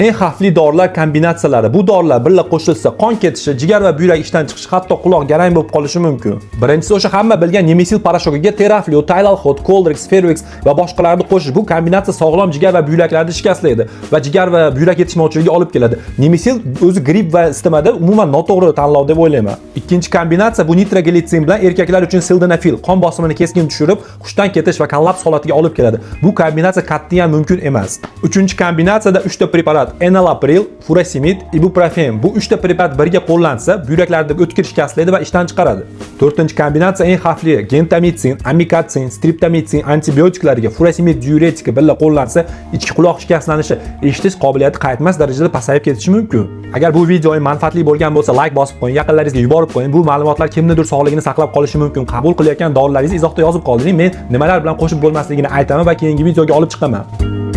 Eng xavfli dorilar kombinatsiyalari. Bu dorilar birga qo'shilsa, qon ketishi, jigar va buyrak ishdan chiqishi, hatto quloq garang bo'lib qolishi mumkin. Birinchisi o'sha hamma bilgan Nimesil poroshokiga Teraflu, Taylalhot, Coldrex, Fervix va boshqalarni qo'shish. Bu kombinatsiya sog'lom jigar va buyraklarni shikastlaydi va jigar va buyrak yetishmovchiligiga olib keladi. Nimesil o'zi gripp va isitmada umuman noto'g'ri tanlov deb o'ylayman. Ikkinchi kombinatsiya bu nitroglitsin bilan erkaklar uchun sildenafil qon bosimini keskin tushirib, hushdan ketish va kollaps holatiga olib keladi. Bu kombinatsiya qat'iyan mumkin emas. Uchinchi kombinatsiyada 3 ta preparat: enalapril, furosemid, ibuprofen. Bu 3 ta preparat birga qo'llansa, buyraklarda o'tkir shikastlaydi va ishdan chiqaradi. To'rtinchi kombinatsiya eng xavfli: gentamitsin, amikatsin, streptomitsin antibiotiklariga furosemid diuretiki birga qo'llansa, ichki quloq shikastlanishi, eshitish qobiliyati qaytmas darajada pasayib ketishi mumkin. Agar bu video manfaatli bo'lgan bo'lsa, like bosib qo'ying, yaqinlaringizga yuborib qo'ying. Bu ma'lumotlar kimnidir sog'lig'ini saqlab qolishi mumkin. Qabul qilayotgan dorilaringizni izohda yozib qoldiring. Men nimalar bilan qo'shib bo'lmasligini aytaman va keyingi videoga olib chiqaman.